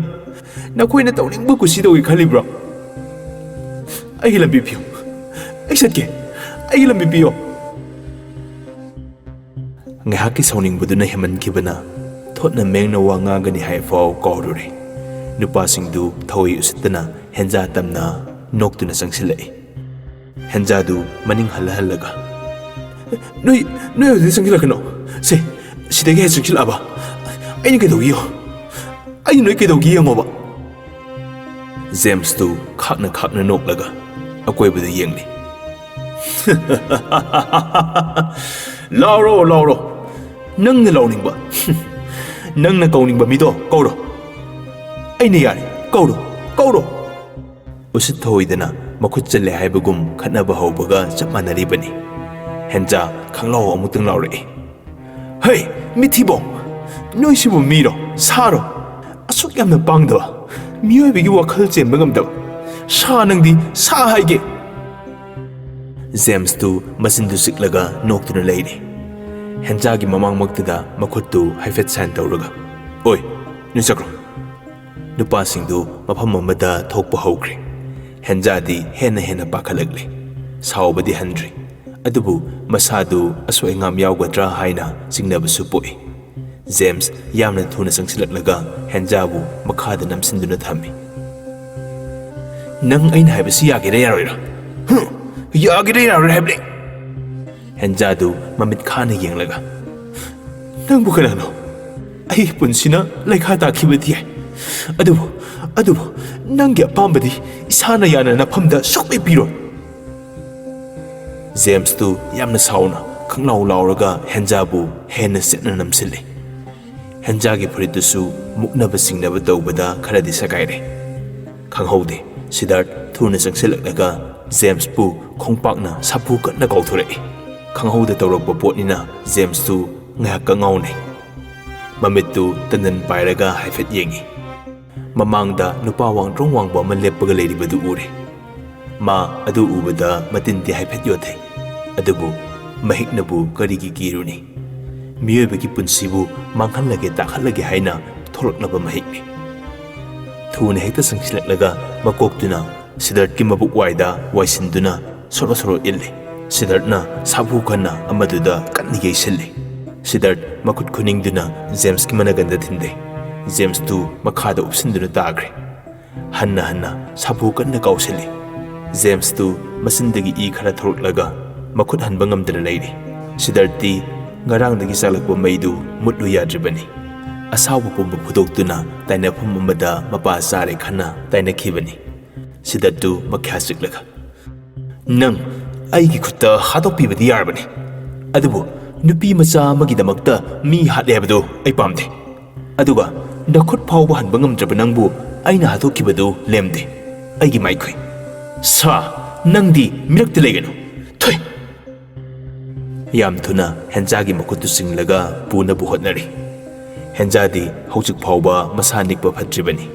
ꯅꯈꯣꯏꯅ ꯇꯧꯅꯤꯡꯕ ꯀꯨꯁꯤ ꯇꯧꯒꯦ ꯈꯜꯂꯤꯕ꯭ꯔꯣ? ꯑꯩꯒꯤ ꯂꯝꯕꯤ ꯄꯤꯌꯨ꯫ ꯑꯩ ꯆꯠꯀꯦ꯫ ꯑꯩꯒꯤ ꯂꯝꯕꯤ ꯄꯤꯌꯣ꯫" ꯉꯥꯏꯍꯥꯛꯀꯤ ꯁꯥꯎꯅꯤꯡꯕꯗꯨꯅ ꯍꯦꯟꯃꯟꯈꯤꯕꯅ ꯊꯣꯠꯅ ꯃꯦꯡꯅ ꯋꯥ ꯉꯥꯡꯒꯅꯤ ꯍꯥꯏꯐꯥꯎ ꯀꯥꯎꯔꯨꯔꯦ꯫ ꯅꯨꯄꯥꯁꯤꯡꯗꯨ ꯊꯧꯋꯥꯏ ꯎꯁꯤꯠꯇꯅ ꯍꯦꯟꯖꯥ ꯇꯝꯅ ꯅꯣꯛꯇꯨꯅ ꯆꯪꯁꯤꯜꯂꯛꯏ꯫ ꯍꯦꯟꯖꯥꯗꯨ ꯃꯅꯤꯡ ꯍꯜꯂ ꯍꯜꯂꯒ, "ꯅꯣꯏ, ꯅꯣꯏ ꯍꯧꯖꯤꯛ ꯆꯪꯁꯤꯜꯂꯛꯀꯅꯣ꯫ ꯁꯦ, ꯁꯤꯗꯒꯤ ꯍꯦꯛ ꯆꯪꯁꯤꯜꯂꯛꯑꯕ ꯑꯩꯅ ꯀꯩꯗꯧꯒꯦ ꯌꯦꯡꯉꯣ꯫ ꯑꯩꯅ ꯅꯣꯏ ꯀꯩꯗꯧꯒꯦ ꯌꯦꯡꯉꯣꯕ꯫" ꯖꯦꯝꯁꯇꯨ ꯈꯥꯛꯅ ꯈꯥꯛꯅ ꯅꯣꯛꯂꯒ ꯑꯀꯣꯏꯕꯗ ꯌꯦꯡꯂꯤ꯫ "ꯂꯥꯎꯔꯣ, ꯂꯥꯎꯔꯣ꯫ ꯅꯪꯅ ꯂꯥꯎꯅꯤꯡꯕ, ꯅꯪꯅ ꯀꯧꯅꯤꯡꯕ ꯃꯤꯗꯣ ꯀꯧꯔꯣ꯫ ꯑꯩꯅ ꯌꯥꯔꯦ, ꯀꯧꯔꯣ, ꯀꯧꯔꯣ꯫" ꯎꯁꯤꯠ ꯊꯧꯑꯣꯏꯗꯅ ꯃꯈꯨꯠ ꯆꯠꯂꯦ ꯍꯥꯏꯕꯒꯨꯝ ꯈꯠꯅꯕ ꯍꯧꯕꯒ ꯆꯞ ꯃꯥꯟꯅꯔꯤꯕꯅꯤ꯫ ꯍꯦꯟꯖꯥ ꯈꯪꯂꯥꯎ ꯑꯃꯨꯛꯇꯪ ꯂꯥꯎꯔꯛꯏ꯫ "ꯍꯩ, ꯃꯤꯊꯤꯕꯣꯡ! ꯅꯣꯏꯁꯤꯕꯨ ꯃꯤꯔꯣ, ꯁꯥꯔꯣ? ꯑꯁꯨꯛ ꯌꯥꯝꯅ ꯄꯥꯡꯗꯕ, ꯃꯤꯑꯣꯏꯕꯒꯤ ꯋꯥꯈꯜ ꯆꯦꯟꯕ ꯉꯝꯗꯕ ꯁꯥ ꯅꯪꯗꯤ, ꯁꯥ ꯍꯥꯏꯒꯦ!" ꯖꯦꯝꯁꯇꯨ ꯃꯆꯤꯟꯗꯨ ꯆꯤꯛꯂꯒ ꯅꯣꯛꯇꯨꯅ ꯂꯩꯔꯤ꯫ ꯍꯦꯟꯖꯥꯒꯤ ꯃꯃꯥꯡꯃꯛꯇꯨꯗ ꯃꯈꯨꯠꯇꯨ ꯍꯥꯏꯐꯦꯠ ꯁꯥꯏꯟ ꯇꯧꯔꯒ, "ꯑꯣꯏ, ꯅꯣꯏ ꯆꯠꯈ꯭ꯔꯣ꯫" ꯅꯨꯄꯥꯁꯤꯡꯗꯨ ꯃꯐꯝ ꯑꯃꯗ ꯊꯣꯛꯄ ꯍꯧꯈ꯭ꯔꯦ꯫ ꯍꯦꯟꯖꯥꯗꯤ ꯍꯦꯟꯅ ꯍꯦꯟꯅ ꯄꯥꯈꯠꯂꯛꯂꯦ꯫ ꯁꯥꯎꯕꯗꯤ ꯍꯟꯗ꯭ꯔꯤ, ꯑꯗꯨꯕꯨ ꯃꯁꯥꯗꯨ ꯑꯁꯣꯏ ꯑꯉꯥꯝ ꯌꯥꯎꯒꯗ꯭ꯔꯥ ꯍꯥꯏꯅ ꯆꯤꯡꯅꯕꯁꯨ ꯄꯣꯛꯏ꯫ ꯖꯦꯝꯁ ꯌꯥꯝꯅ ꯊꯨꯅ ꯆꯪꯁꯤꯜꯂꯛꯂꯒ ꯍꯦꯟꯖꯥꯕꯨ ꯃꯈꯥꯗ ꯅꯝꯁꯤꯟꯗꯨꯅ ꯊꯝꯃꯤ꯫ "ꯅꯪ ꯑꯩꯅ ꯍꯥꯏꯕꯁꯤ ꯌꯥꯒꯦꯔꯥ ꯌꯥꯔꯣꯏꯔꯥ? ꯍꯨꯝ, ꯌꯥꯒꯦꯔꯥ ꯌꯥꯔꯣꯏꯔꯥ ꯍꯥꯏꯕꯅꯦ?" ꯍꯦꯟꯖꯥꯗꯨ ꯃꯃꯤꯠ ꯈꯥꯅ ꯌꯦꯡꯂꯒ, "ꯅꯪꯕꯨ ꯀꯅꯥꯅꯣ? ꯑꯩ ꯄꯨꯟꯁꯤꯅ ꯂꯩꯈꯥ ꯇꯥꯈꯤꯕꯗꯤ ꯌꯥꯏ, ꯑꯗꯨꯕꯨ ꯑꯗꯨꯕꯨ ꯅꯪꯒꯤ ꯑꯄꯥꯝꯕꯗꯤ ꯏꯁꯥꯅ ꯌꯥꯅ ꯅꯐꯝꯗ ꯁꯨꯛꯄꯤ ꯄꯤꯔꯣꯏ꯫ ꯖꯦꯝꯁꯇꯨ ꯌꯥꯝꯅ ꯁꯥꯎꯅ ꯈꯪꯂꯥꯎ ꯂꯥꯎꯔꯒ ꯍꯦꯟꯖꯥꯕꯨ ꯍꯦꯟꯅ ꯆꯦꯠꯅ ꯅꯝꯁꯤꯜꯂꯦ꯫ ꯍꯦꯟꯖꯥꯒꯤ ꯐꯨꯔꯤꯠꯇꯨꯁꯨ ꯃꯨꯛꯅꯕ ꯆꯤꯡꯅꯕ ꯇꯧꯕꯗ ꯈꯔꯗꯤ ꯁꯦꯒꯥꯏꯔꯦ꯫ ꯈꯪꯍꯧꯗꯦ, ꯁꯤꯗꯥꯔꯠ ꯊꯨꯅ ꯆꯪꯁꯤꯜꯂꯛꯂꯒ ꯖꯦꯝꯁꯄꯨ ꯈꯣꯡꯄꯥꯛꯅ ꯁꯥꯐꯨ ꯀꯟꯅ ꯀꯥꯎꯊꯣꯔꯛꯏ꯫ ꯈꯪꯍꯧꯗ ꯇꯧꯔꯛꯄ ꯄꯣꯠꯅꯤꯅ ꯖꯦꯝꯁꯇꯨ ꯉꯥꯏꯍꯥꯛꯀ ꯉꯥꯎꯅꯩ꯫ ꯃꯃꯤꯠꯇꯨ ꯇꯟꯗꯟ ꯄꯥꯏꯔꯒ ꯍꯥꯏꯐꯦꯠ ꯌꯦꯡꯏ꯫ ꯃꯃꯥꯡꯗ ꯅꯨꯄꯥ ꯋꯥꯡꯗ꯭ꯔꯣꯡ ꯋꯥꯡꯕ ꯑꯃ ꯂꯦꯞꯄꯒ ꯂꯩꯔꯤꯕꯗꯨ ꯎꯔꯦ꯫ ꯃꯥ ꯑꯗꯨ ꯎꯕꯗ ꯃꯇꯤꯟꯗꯤ ꯍꯥꯏꯐꯦꯠ ꯌꯣꯠꯊꯩ꯫ ꯑꯗꯨꯕꯨ ꯃꯍꯤꯛꯅꯕꯨ ꯀꯔꯤꯒꯤ ꯀꯤꯔꯨꯅꯤ? ꯃꯤꯑꯣꯏꯕꯒꯤ ꯄꯨꯟꯁꯤꯕꯨ ꯃꯥꯡꯍꯜꯂꯒꯦ ꯇꯥꯛꯍꯜꯂꯒꯦ ꯍꯥꯏꯅ ꯊꯣꯛꯂꯛꯂꯕ ꯃꯍꯤꯛꯅꯤ꯫ ꯊꯨꯅ ꯍꯦꯛꯇ ꯆꯪꯁꯤꯜꯂꯛꯂꯒ ꯃꯀꯣꯛꯇꯨꯅ ꯁꯤꯗꯔꯠꯀꯤ ꯃꯕꯨꯛ ꯋꯥꯏꯗ ꯋꯥꯏꯁꯤꯟꯗꯨꯅ ꯁꯣꯔꯣ ꯁꯣꯔꯣ ꯏꯜꯂꯤ꯫ ꯁꯤꯗꯔꯠꯅ ꯁꯥꯐꯨ ꯀꯟꯅ ꯑꯃꯗꯨꯗ ꯀꯟꯅ ꯌꯩꯁꯤꯜꯂꯤ꯫ ꯁꯤꯗꯔꯠ ꯃꯈꯨꯠ ꯈꯨꯅꯤꯡꯗꯨꯅ ꯖꯦꯝꯁꯀꯤ ꯃꯅꯥꯒꯟꯗ ꯊꯤꯟꯗꯩ꯫ ꯖꯦꯝꯁꯇꯨ ꯃꯈꯥꯗ ꯎꯞꯁꯤꯟꯗꯨꯅ ꯇꯥꯈ꯭ꯔꯦ꯫ ꯍꯟꯅ ꯍꯟꯅ ꯁꯥꯐꯨ ꯀꯟꯅ ꯀꯥꯎꯁꯤꯜꯂꯤ꯫ ꯖꯦꯝꯁꯇꯨ ꯃꯆꯤꯟꯗꯒꯤ ꯏ ꯈꯔ ꯊꯣꯔꯛꯂꯒ ꯃꯈꯨꯠ ꯍꯟꯕ ꯉꯝꯗꯅ ꯂꯩꯔꯤ꯫ ꯁꯤꯗꯔꯠꯇꯤ ꯉꯔꯥꯡꯗꯒꯤ ꯆꯥꯛꯂꯛꯄ ꯃꯩꯗꯨ ꯃꯨꯠꯂꯨ ꯌꯥꯗ꯭ꯔꯤꯕꯅꯤ꯫ ꯑꯁꯥꯎꯕ ꯄꯨꯝꯕ ꯐꯨꯗꯣꯛꯇꯨꯅ ꯇꯥꯏꯅꯐꯝ ꯑꯃꯗ ꯃꯄꯥ ꯆꯥꯔꯦ ꯈꯟꯅ ꯇꯥꯏꯅꯈꯤꯕꯅꯤ꯫ ꯁꯤꯗꯠꯇꯨ ꯃꯈ꯭ꯌꯥ ꯆꯤꯛꯂꯒ, "ꯅꯪ ꯑꯩꯒꯤ ꯈꯨꯠꯇ ꯍꯥꯠꯇꯣꯛꯄꯤꯕꯗꯤ ꯌꯥꯔꯕꯅꯤ, ꯑꯗꯨꯕꯨ ꯅꯨꯄꯤ ꯃꯆꯥ ꯑꯃꯒꯤꯗꯃꯛꯇ ꯃꯤ ꯍꯥꯠꯂꯦ ꯍꯥꯏꯕꯗꯨ ꯑꯩ ꯄꯥꯝꯗꯦ꯫ ꯑꯗꯨꯒ ꯅꯈꯨꯠ ꯐꯥꯎꯕ ꯍꯟꯕ ꯉꯝꯗ꯭ꯔꯕ ꯅꯪꯕꯨ ꯑꯩꯅ ꯍꯥꯠꯇꯣꯛꯈꯤꯕꯗꯨ ꯂꯦꯝꯗꯦ꯫ ꯑꯩꯒꯤ ꯃꯥꯏꯈꯨꯏ, ꯁꯥ, ꯅꯪꯗꯤ ꯃꯤꯔꯛꯇ ꯂꯩꯒꯅꯨ꯫ ꯊꯨꯏ!" ꯌꯥꯝ ꯊꯨꯅ ꯍꯦꯟꯖꯥꯒꯤ ꯃꯈꯨꯠꯇꯨ ꯆꯤꯡꯂꯒ ꯄꯨꯅꯕ ꯍꯣꯠꯅꯔꯤ꯫ ꯍꯦꯟꯖꯥꯗꯤ ꯍꯧꯖꯤꯛ ꯐꯥꯎꯕ ꯃꯁꯥ ꯅꯤꯛꯄ ꯐꯠꯇ꯭ꯔꯤꯕꯅꯤ꯫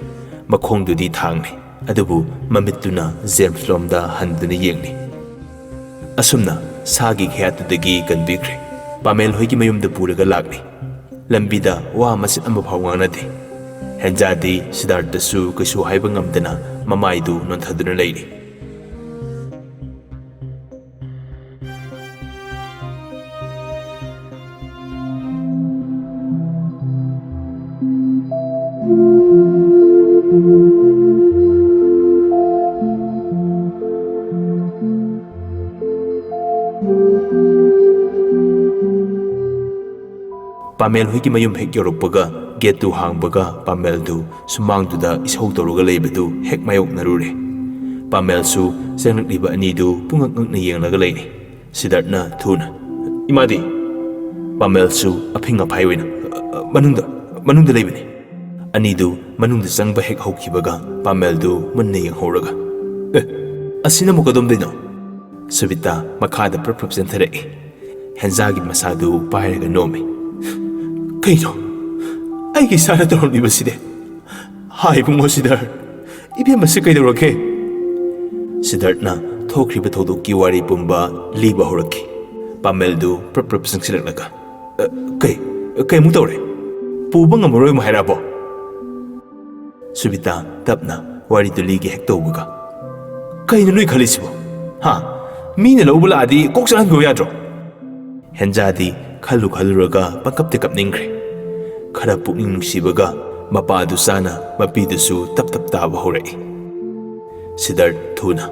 ꯃꯈꯣꯡꯗꯨꯗꯤ ꯊꯥꯡꯂꯤ, ꯑꯗꯨꯕꯨ ꯃꯃꯤꯠꯇꯨꯅ ꯖꯦꯝꯁ ꯂꯣꯝꯗ ꯍꯟꯗꯨꯅ ꯌꯦꯡꯂꯤ꯫ ꯑꯁꯨꯝꯅ ꯁꯥꯒꯤ ꯈꯌꯥꯠꯇꯨꯗꯒꯤ ꯀꯟꯕꯤꯈ꯭ꯔꯦ꯫ ꯄꯥꯃꯦꯜ ꯍꯣꯏꯒꯤ ꯃꯌꯨꯝꯗ ꯄꯨꯔꯒ ꯂꯥꯛꯂꯤ꯫ ꯂꯝꯕꯤꯗ ꯋꯥ ꯃꯆꯦꯠ ꯑꯃꯐꯥꯎ ꯉꯥꯡꯅꯗꯦ꯫ ꯍꯦꯟꯖꯥꯗꯤ ꯁꯤꯗꯥꯔꯠꯇꯁꯨ ꯀꯩꯁꯨ ꯍꯥꯏꯕ ꯉꯝꯗꯅ ꯃꯃꯥꯏꯗꯨ ꯅꯣꯟꯊꯗꯨꯅ ꯂꯩꯔꯤ꯫ ꯄꯥꯃꯦꯜ ꯍꯣꯏꯒꯤ ꯃꯌꯨꯝ ꯍꯦꯛ ꯌꯧꯔꯛꯄꯒ ꯒꯦꯠꯇꯨ ꯍꯥꯡꯕꯒ ꯄꯥꯃꯦꯜꯗꯨ ꯁꯨꯃꯥꯡꯗꯨꯗ ꯏꯁꯧ ꯇꯧꯔꯒ ꯂꯩꯕꯗꯨ ꯍꯦꯛ ꯃꯥꯌꯣꯛꯅꯔꯨꯔꯦ꯫ ꯄꯥꯃꯦꯜꯁꯨ ꯆꯪꯂꯛꯂꯤꯕ ꯑꯅꯤꯗꯨ ꯄꯨꯡꯉꯛ ꯉꯛꯅ ꯌꯦꯡꯂꯒ ꯂꯩꯔꯤ꯫ ꯁꯤꯗꯥꯔꯠꯅ ꯊꯨꯅ, "ꯏꯃꯥꯗꯤ?" ꯄꯥꯃꯦꯜꯁꯨ ꯑꯐꯤꯡ ꯑꯐꯥꯏ ꯑꯣꯏꯅ, "ꯑ, ꯑ, ꯃꯅꯨꯡꯗ, ꯃꯅꯨꯡꯗ ꯂꯩꯕꯅꯤ꯫" ꯑꯅꯤꯗꯨ ꯃꯅꯨꯡꯗ ꯆꯪꯕ ꯍꯦꯛ ꯍꯧꯈꯤꯕꯒ ꯄꯥꯃꯦꯜꯗꯨ ꯃꯨꯟꯅ ꯌꯦꯡꯍꯧꯔꯒ, "ꯑꯦ, ꯑꯁꯤꯅ ꯑꯃꯨꯛ ꯀꯗꯣꯝꯗꯩꯅꯣ?" ꯁꯨꯕꯤꯇꯥ ꯃꯈꯥꯗ ꯄ꯭ꯔꯞ ꯄ꯭ꯔꯞ ꯆꯦꯟꯊꯔꯛꯏ꯫ ꯍꯦꯟꯖꯥꯒꯤ ꯃꯁꯥꯗꯨ ꯄꯥꯏꯔꯒ ꯅꯣꯝꯃꯤ꯫ "ꯀꯩꯅꯣ? ꯑꯩꯒꯤ ꯏꯁꯥꯅ ꯇꯧꯔꯝꯂꯤꯕꯁꯤꯗꯤ? ꯍꯥꯏ ꯏꯕꯨꯡꯉꯣ ꯁꯤꯗꯥꯔꯠ, ꯏꯕꯦꯝꯃꯁꯤ ꯀꯩꯗꯧꯔꯒꯦ?" ꯁꯤꯗꯥꯔꯠꯅ ꯊꯣꯛꯈ꯭ꯔꯤꯕ ꯊꯧꯗꯣꯛꯀꯤ ꯋꯥꯔꯤ ꯄꯨꯝꯕ ꯂꯤꯕ ꯍꯧꯔꯛꯈꯤ꯫ ꯄꯥꯃꯦꯜꯗꯨ ꯄ꯭ꯔꯞ ꯄ꯭ꯔꯞ ꯆꯪꯁꯤꯜꯂꯛꯂꯒ, "ꯑ, ꯀꯩ, ꯀꯩꯃꯨꯛ ꯇꯧꯔꯦ? ꯄꯨꯕ ꯉꯝꯃꯔꯣꯏ ꯑꯃꯨꯛ ꯍꯥꯏꯔꯛꯑꯕꯣ?" ꯁꯨꯕꯤꯇꯥ ꯇꯞꯅ ꯋꯥꯔꯤꯗꯨ ꯂꯤꯒꯦ ꯍꯦꯛ ꯇꯧꯕꯒ, "ꯀꯩꯅꯣ ꯅꯣꯏ ꯈꯜꯂꯤꯁꯤꯕꯣ? ꯍꯥ? ꯃꯤꯅ ꯂꯧꯕ ꯂꯥꯛꯑꯗꯤ ꯀꯣꯛ ꯆꯠꯍꯟꯈꯤꯕ ꯌꯥꯗ꯭ꯔꯣ?" ꯍꯦꯟꯖꯥꯗꯤ ꯈꯜꯂꯨ ꯈꯜꯂꯨꯔꯒ ꯄꯪꯀꯞꯇ ꯀꯞꯅꯤꯡꯈ꯭ꯔꯦ꯫ ꯈꯔ ꯄꯨꯛꯅꯤꯡ ꯅꯨꯡꯁꯤꯕꯒ ꯃꯄꯥꯗꯨ ꯆꯥꯅ ꯃꯄꯤꯗꯨꯁꯨ ꯇꯞ ꯇꯞ ꯇꯥꯕ ꯍꯧꯔꯛꯏ꯫ ꯁꯤꯗꯥꯔꯠ ꯊꯨꯅ,